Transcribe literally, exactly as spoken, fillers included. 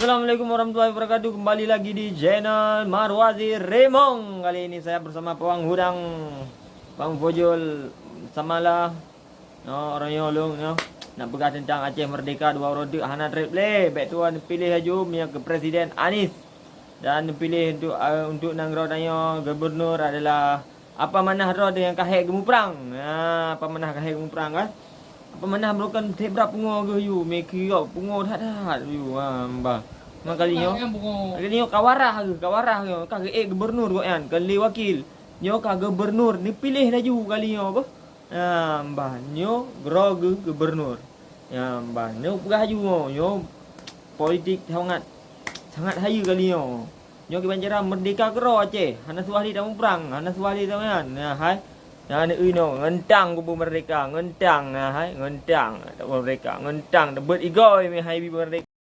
Assalamualaikum warahmatullahi wabarakatuh. Kembali lagi di channel Marwazi Remong. Kali ini saya bersama Pawang Hudang, Pawang Fojol, Samala. No, orang nyoe lôn nyoe nak peugah tentang Aceh Merdeka dua uroe teuk hana treb lé. Bèk tuan piléh laju meunyoe keu Presiden Anies. Dan piléh untuk, eh, untuk nanggroe tanyoe gubernur adalah Apa Manah droe nyang ka hék geumuprang. Ha, Apa Manah ka hék geumuprang kan? Apa Manah meureukan tebra pungo geuh yue, meukiok pungo that-that yue. Ha, mbah. Memang kali nyoe, kali nyoe ka warah geuh, ka warah nyoe, ka geuék gubernur gobnyan, kon lé wakil. Nyoe ka gubernur, neupiléh laju kali nyoe beuh. Ha, mbah nyoe groe geuh gubernur. Ya, mbah nyoe peugah laju nyoe, nyoe politik sangat, sangat hayeue kali nyoe. Nyoe kiban cara merdeka keudroe Aceh, hana suah lé tamuprang, hana suah lé tamuyan. Nah, hai. Nah, neu inoe, ngentang kubu merdeka, ngentang, nah, hai, ngentang, merdeka, ngentang, teubeuet igôi meuhai bi merdeka.